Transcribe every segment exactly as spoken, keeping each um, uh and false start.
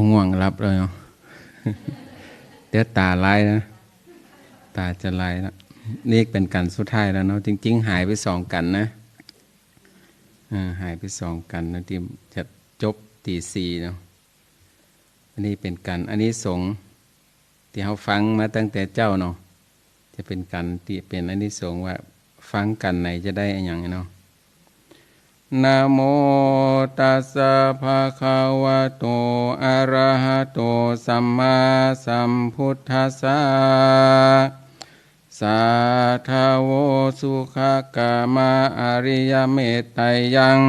ง่วงหลับแล้วเนาะ เดี๋ยวต๋าลายนะ ต๋าจะลายแล้ว นี่เป๋นกัณฑ์สุดท้ายแล้วเนาะ จริงๆ หายไปสองกัณฑ์นะ อ่า หายไปสองกัณฑ์นะ ตี้จะจบตี๋สี่เนาะ อันนี้เป๋นกัณฑ์อานิสงส์ ตี้เฮาฟังมาตั้งแต่เจ๊าเนาะ จะเป๋นกัณฑ์ตี้เป๋นอานิสงส์ว่าฟังกัณฑ์ไหนจะได้อะหยังเนาะ นะโมตัสสะ ภะคะวะโต อะระหะโต สัมมาสัมพุทธัสสะ สาธะโว สุขะกามะ อะริยะเมตไตยัง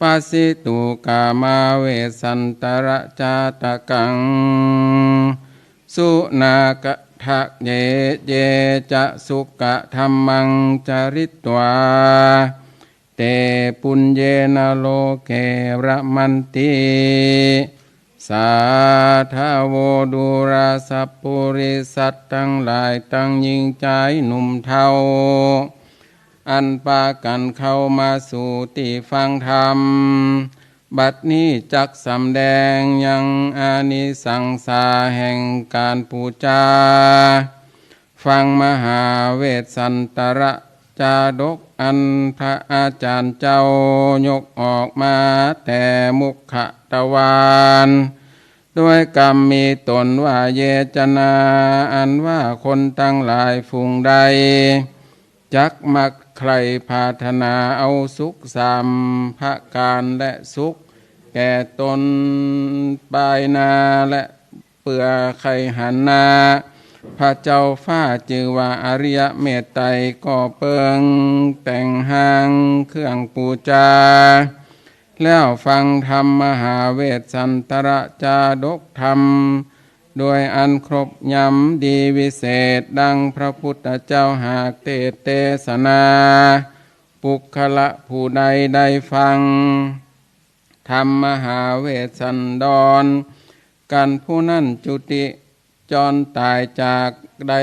ปัสสิตุกามาเวสสันตระจาตะกัง สุนาคะทะเย เยจะสุขะธัมมังจริตวา เตปุญเญนะโลเกระมันติ สาธะโว ดูราสัปปุริสัตตังหลาย ตังญิงจายหนุ่มเฒ่า อันปากั๋นเข้ามาสู่ตี้ฟังธรรม บัดนี้จักสำแดงยังอานิสังสาแห่งก๋านปู๋จา ฟังมหาเวสสันตระจาดก อันพระอาจ๋ารย์เจ้ายกออกมาแต่มุขทวาร ด้วยกำมีต๋นว่า เยจะนา อันว่าคนตังหลายฝูงใด จักใคร่ปรารถนาเอาสุขสามประก๋าน และสุขแก่ต๋นปายหน้า และเปื้อใค่หันหน้า พระเจ้าฟ้าจื้อว่าอริยะเมตไตร ก็เปิงแต่งห้างเครื่องปู๋จา แล้วฟังธรรมมหาเวสสันตระจาดกธรรม โดยอันครบยำดีวิเศษ ดังพระพุทธเจ้าหากเตสน์เตสนา ปุคคละผู้ใดได้ฟังธรรมมหาเวสสันดรกั๋น ผู้นั้นจุติจรต๋ายจาก ได้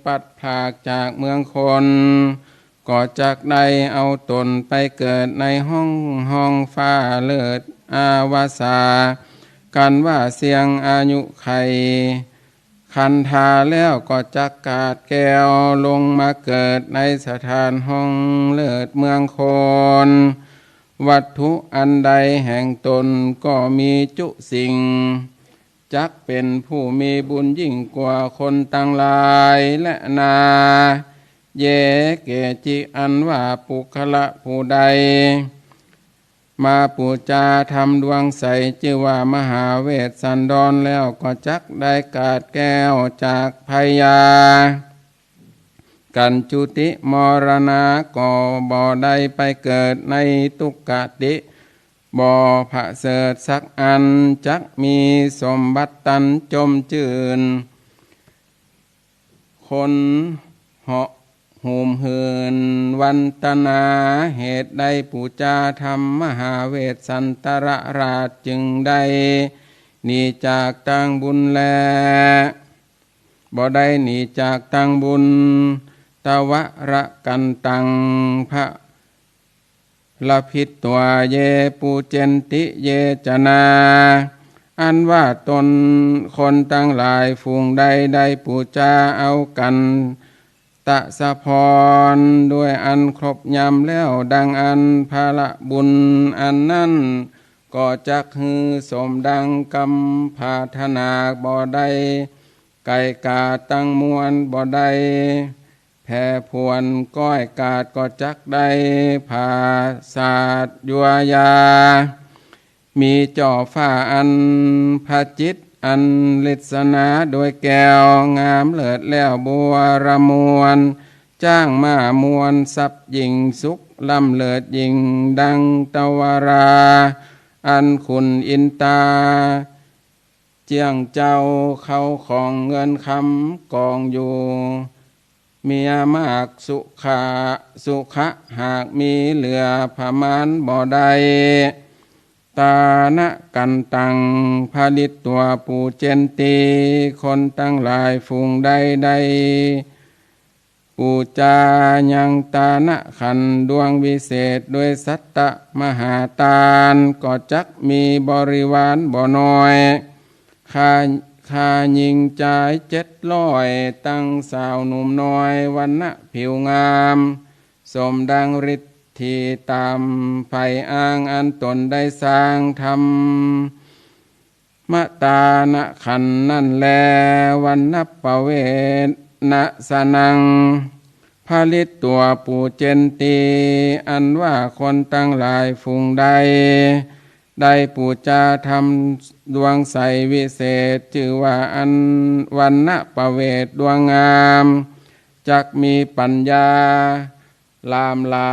ปลัดพรากจากเมืองคน ก็จักได้เอาต๋นไปเกิดในห้อง ห้องฟ้าเลิศอาวาสา กั๋นว่าเสี้ยงอายุขัยคันธา แล้วก็จักกาดแก้วลงมาเกิดในสถานห้องเลิศเมืองคน วัตถุอันใดแห่งต๋นก็มีจุสิ่ง จักเป๋นผู้มีบุญยิ่งกว่าคนตังหลาย และนา เยเกจิ อันว่าปุคคละผู้ใด มาปู๋จาธรรมดวงใส จื้อว่ามหาเวสสันดร แล้วก็จักได้กาดแก้วจากพยา กั๋นจุติมรณะ ก็บ่ได้ไปเกิดในทุกขติ บ่ประเสริฐสักอัน จักมีสมบัติตันจมจื้น คนเหาะ หุมหืนวันตนา เหตุใดปู๋จาธรรมมหาเวสสันตรราช จึงได้หนีจากตางบุญแล บ่ได้หนีจากตางบุญ ตวะระกันตัง พระ ละผิดตั๋ว เยปูเจนติ เยจะนา อันว่าตนคนตังหลายฝูงใดได้ปู๋จาเอากันตะสะพร ด้วยอันครบยำแล้ว ดังอันผละบุญอันนั้น ก็จักหื้อสมดังกำปรารถนา บ่ได้ไก่กาดตังมวล บ่ได้ แผ่ผวนก้อยกาด ก็จักได้ผาสาทยัวยา มีจ่อฟ้าอันผจิตร อันลิสนาโดยแก้วงามเลิศแล้ว บัวระมวล จ๊างม้ามวล ทรัพย์ยิ่งสุข ล้ำเลิศยิ่งดังตวารา อันขุนอินตา เจื้องเจ้าเข้าของเงินคำกองอยู่ เมียมากสุขะ สุขะหากมีเหลือประมาณบ่ได้ ตานะกันตัง ผลิตตั๋วปูเจนติ คนตังหลายฝูงใดได้ ผ ปู๋จายังตานขันธ์ดวงวิเศษ โดยสัตตมหาตาน ก็จักมีบริวารบ่น้อย ค่า ค่าญิงจายเจ็ดร้อย ตังสาวหนุ่มน้อย วรรณะผิวงาม สมดังฤทธิต๋ามใฝ่อ้าง อันต๋นได้สร้างธรรม มตานขันธ์นั่นแล วรรณปเวทนสนัง ผลิตตั๋วปู๋เจนตี อันว่าคนตังหลายฝูงใด ได้ปู๋จาธรรมดวงใสวิเศษ จื้อว่าอันวรรณปเวทดวงงาม จักมีปั๋ญญา หลามหลา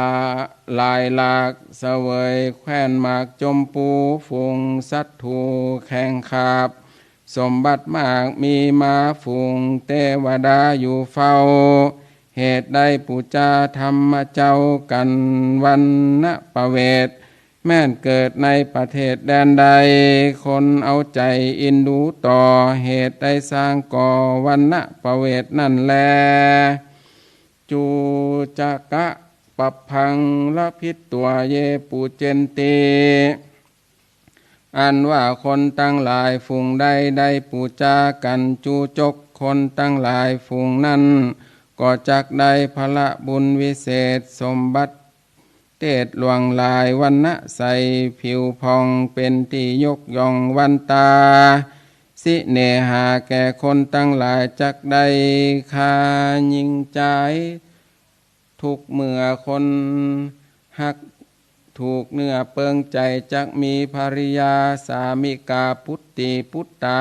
หลายหลาก เสวยแคว่นหมากจมปู ฝูงสัตว์ถูแข่งขาบ สมบัติมากมีมาฝูง เตวดาอยู่เฝ้า เหตุใดปู๋จาธรรมเจ้ากั๋น วรรณปเวท แม่นเกิดในประเทศแดนใด คนเอาใจ๋อินดูต่อ เหตุใดสร้างก่อวรรณปเวทนั่นแล จูจกะปัพพัง ผลิตตั๋วเยปู๋เจนตี อันว่าคนตังหลายฝูงใดได้ปู๋จากั๋นจูจก คนตังหลายฝูงนั้น ก็จักได้ผละบุญวิเศษ สมบัติเตศหลวงหลาย วรรณะใสผิวผ่อง เป๋นตี้ยกย่องวันตา สิเนหาแก่คนตังหลาย จักได้ค่าญิงจาย ทุกเมื่อคนฮักถูกเนื้อเปิงใจ๋ จักมีภริยา สามิกา ปุตติปุตตา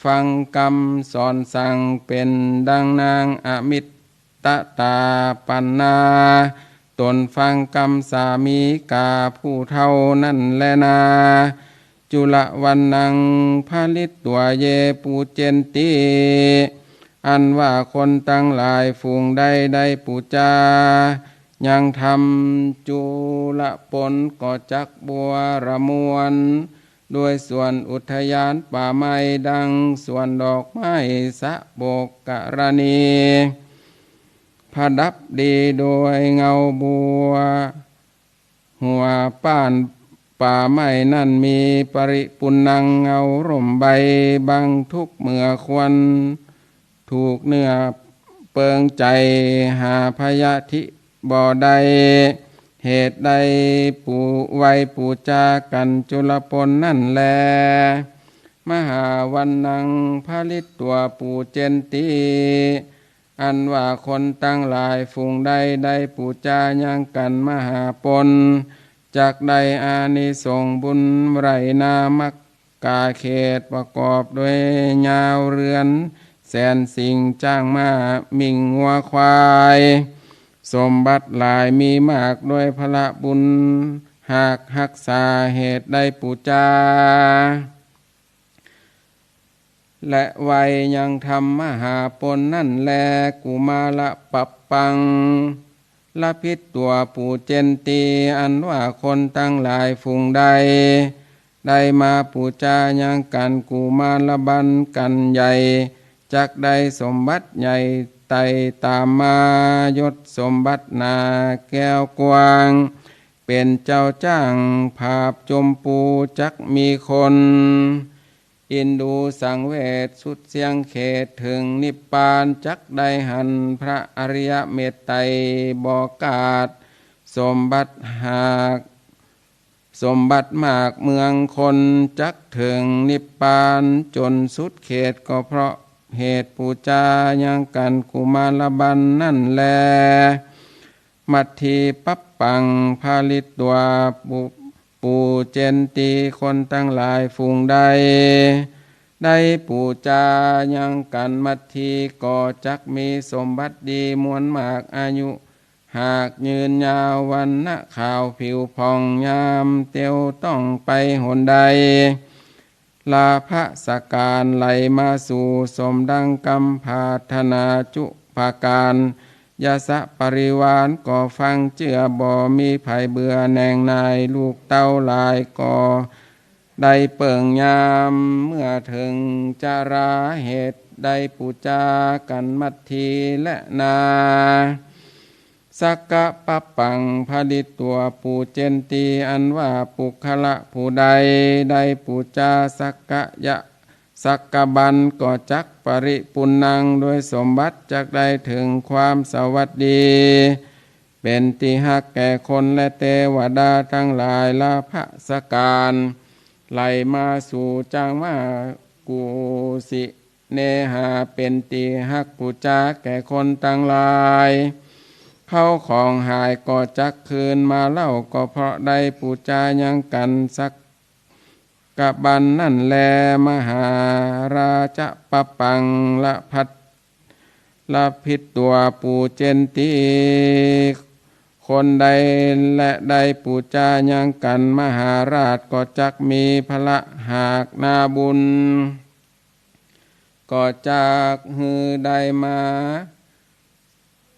ฟังกำสอนสั่ง เป๋นดังนางอมิตตตาปันนา ต๋นฟังกำสามิกาผู้เฒ่านั่นแลนา จุลวรรณัง ผลิตตั๋วเยปู๋เจนตี อันว่าคนตังหลายฝูงใดได้ปู๋จายังธรรมจุลปน ก็จักบัวระมวล ด้วยสวนอุทยานป่าไม้ ดังสวนดอกไม้สะโบกกรณี ผดับดีโดยเงาบัว หัวป้านป่าไม้นั้นมี ปริปุณณัง เงาร่มใบบัง ทุกเมื่อควรถูกเนื้อเปิงใจ๋ หาพยาธิบ่ได้ เหตุใดปู๋ ไหว้ปู๋จากั๋นจุลปนนั่นแล มหาวัณณัง ผลิตตั๋วปู๋เจนตี อันว่าคนตังหลายฝูงใดได้ปู๋จายังกั๋นมหาปน จักได้อานิสงส์บุญไรนามักกาเขต ประกอบด้วยยาวเรือนแสนสิ่ง จ้างม้า มิ่งงัวควาย สมบัติหลายมีมาก ด้วยผละบุญหากฮักษา เหตุได้ปู๋จา และไหว้ยังธรรมมหาปนนั่นแล กุมารปัพพัง ผลิตตั๋วปู๋เจนตี อันว่าคนตังหลายฝูงใด ได้มาปู๋จายังกั๋นกุมารบัลกัณฑ์ใหญ่ จักได้สมบัติใหญ่ไต่ต๋ามมา ยศสมบัติหนาแก้วกว้าง เป๋นเจ้าจ้างผาบจมปู จักมีคน อินดูสังเวชสุดเสี้ยงเขต เถิงนิพพานจักได้หัน พระอริยเมตไตรบ่ขาด สมบัติหาก สมบัติมากเมืองคน จักเถิงนิพพานจนสุดเขต ก็เพราะเหตุปู๋จายังกั๋นกุมารบัลนั่นแล มัทธิปัพพัง ผลิตตั๋วปู๋ ปู๋เจนตี คนตังหลายฝูงใด ได้ปู๋จายังกั๋นมัทธิ ก็จักมีสมบัติดีมวลมาก อายุหากยืนยาว วรรณะขาวผิวผ่อง ยามเตียวต้องไปหนใด ลาภะสก๋ารไหลมาสู่ สมดังกำผาถนาจุปก๋าร ยศปริวารก็ฟังเจื้อ บ่มีใผเบื่อแหน่งหน่าย ลูกเต้าหลายก็ ได้เปิงยามเมื่อเถิงจาราเหตุ ได้ปู๋จากั๋นมัทธีและนา สักกะปัปปัง ผลิตตั๋วปู๋เจนตี อันว่าปุคคละผู้ใดได้ปู๋จาสักกะยะ สักกะบัน ก็จักปริปุณณัง โดยสมบัติ จักได้เถิงความสวัสดี เป๋นตี้ฮักแก่คนและเตวดาตังหลาย ลาภะสก๋านไหลมาสู่ จ๋างมากุสิเนหา เป๋นตี้ฮักปู๋จาแก่คนตังหลาย เข้าของหายก็จักคืนมาเล่า ก็เพราะได้ปู๋จายังกั๋นสักกะบันนั้นแล มหาราจะปัปปัง ละพัด ละผิดตั๋วปู๋เจนตี คนใดและได้ปู๋จายังกั๋น มหาราชก็จักมีพละหากนาบุญ ก็จักหื้อได้มา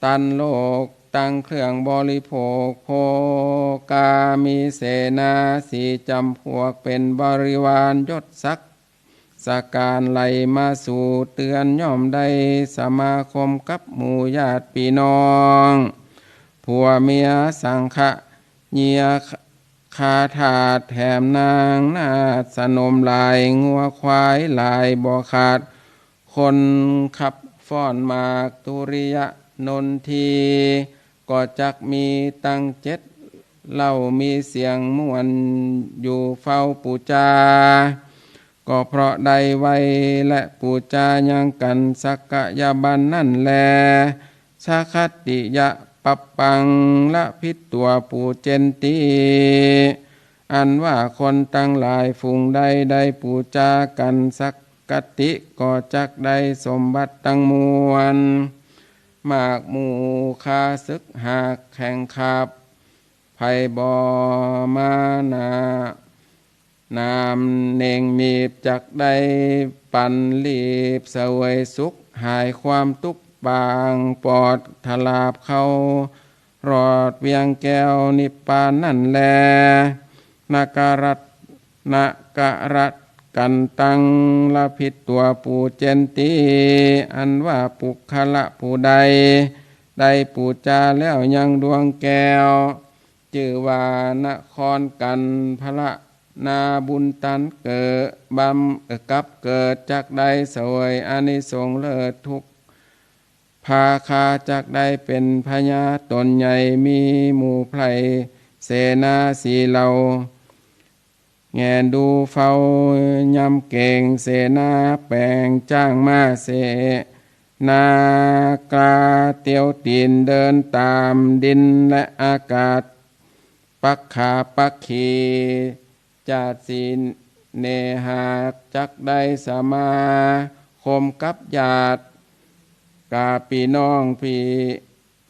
ตันโลก ตังเครื่องบริโภค โภคา มีเสนาสี่จ๋ำพวกเป๋นบริวาร ยศศักดิ์สก๋านไหลมาสู่ เตือนย่อมได้สมาคมกับหมู่ญาติปี้น้อง ผัวเมียสังฆะ เยียะคาทาส แถมนางนาฏสนมหลาย งัวควายหลายบ่ขาด คนขับฟ้อนหมาก ทุริยะนนที ก็จักมีตังเจ็ดเหล่า มีเสียงม่วนอยู่เฝ้าปู๋จา ก็เพราะได้ไหว้และปู๋จายังกั๋น สักกะยะบันนั้นแล สะขัตติยะปัปปัง ละผิดตั๋วปู๋เจนตี อันว่าคนตังหลายฝูงใดได้ปู๋จากั๋นสักกัตติ ก็จักได้สมบัติตังมวล มากหมู่ข้าศึกหากแข่งขับ ภัยบ่มานา หนามเหน่งหนีบ จักได้ปันลีบเสวยสุข หายความตุ๊กข์ปางปอด ถลาบเข้ารอดเวียงแก้วนิพพานนั้นแล นกรัต นกรัต กันตัง ละผิดตั๋วปู๋เจนตี อันว่าปุคคละผู้ใดได้ปู๋จาแล้วยังดวงแก้ว จื้อว่านครกันพละ นาบุญตันเกิดบำ เอ่อ กับเกิด จักได้เสวยอานิสงส์เลิศทุกภาคา จักได้เป๋นพญาต๋นใหญ่ มีหมู่ไพร่เสนาสี่เหล่า แหงนดูเฝ้ายำเกรง เสนาแป๋งจ้างม้า เสนากล้าเตียวตี๋น เดินต๋ามดินและอากาศ ปักขาปักขี จาติสีเนหา จักได้สมาคมกับญาติกาปี้น้องปี้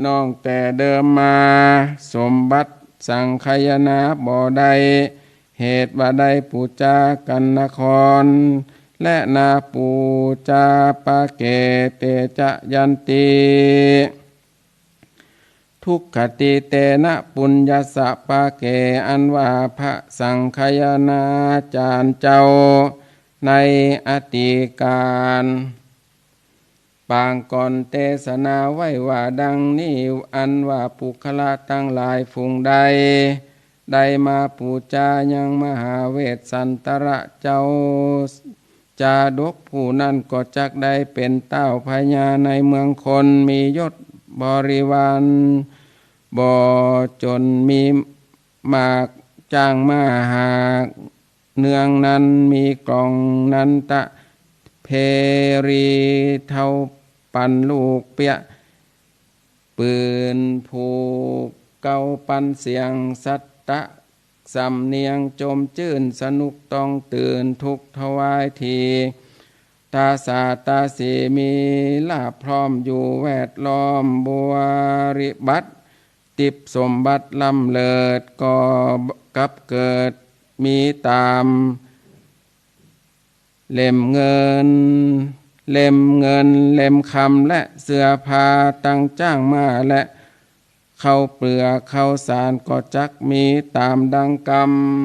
น้องแต่เดิมมา สมบัติสังคายนาบ่ได้ เหตุว่าได้ปู๋จากั๋นนคร และนาปู๋จาปะเก เตจะยันติ ทุกขติเตนะปุญญัสสะปะเก อันว่าพระสังคายนาจารย์เจ้าในอดีตกาล ปางก่อนเตสนาไว้ว่าดังนี้ อันว่าปุคคละตังหลายฝูงใดได้มาปู๋จายังมหาเวสสันตระเจ้า จาดกผู้นั้นก็จักได้เป๋นเต้าพญาในเมืองคน มียศบริวารบ่จน มีมากจ้างม้าหาก เนืองนั้นมีกล่องนันตะเพรีเทาปันลูกเปี้ย ปืนผูกเกาปันเสียง สัตตะสำเนียงจมจื้น สนุกต้องตื่น ทุกข์ถวายที ตาสาตาสี มีลาภพร้อมอยู่แวดล้อม บริบัติ ติบสมบัติล้ำเลิศ ก็กับเกิดมีต๋าม เล่มเงิน เล่มเงิน เล่มคำ และเสื้อผ้า ตังจ้างม้า และข้าวเปลือกข้าวสาร ก็จักมีต๋ามดังก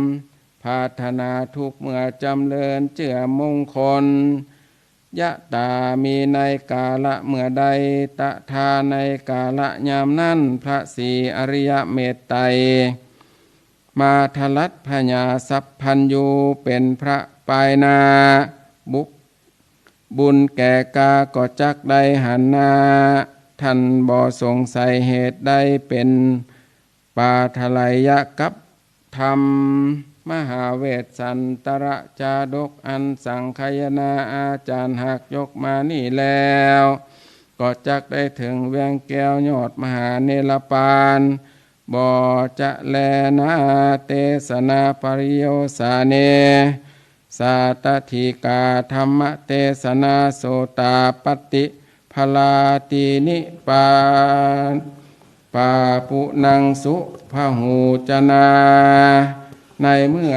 ำ ปรารถนาทุกข์เมื่อจำเริญเจื้อมงคล ยะต๋า มีในกาละเมื่อใด ตะทา ในกาละยามนั้น พระศรีอริยเมตไตร มาทรัตพญาสัพพัญญู เป๋นพระปายหน้า บุ บุญแก่กาก็จักได้หันหน้า ท่านบ่สงสัยเหตุใดเป๋นปาทะไลยะกับธรรม มหาเวสสันตรจาดกอันสังคายนาอาจ๋ารย์หากยกมานี้แล้ว ก็จักได้เถิงเวียงแก้วยอดมหาเนรปาน บ่จะแลนา เตสนาปริโยสาเน สาตถาธิกา ธรรมเตสนา โสตาปัตติ ผลาตีนิปา ปาปุนังสุพหูจนา ในเมื่อ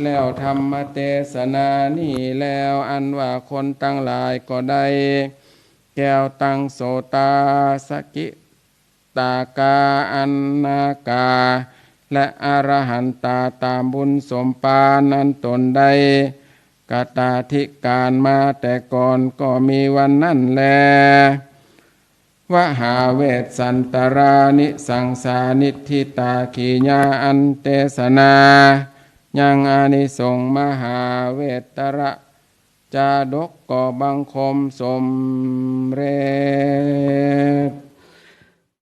แล้วธรรมเตสนานี้แล้ว อันว่าคนตังหลายก็ได้แก้วตังโสตาสกิ ตากา อนาคา และอรหันตาต๋ามบุญสมปานอันต๋นได้กตาธิการมาแต่ก่อนก็มีวันนั้นแล วหาเวสสันตรานิสังสานิทธิตาขีญา อันเตสนายังอานิสงส์มหาเวสสันตรจาดกก็บังคมสมเร็จ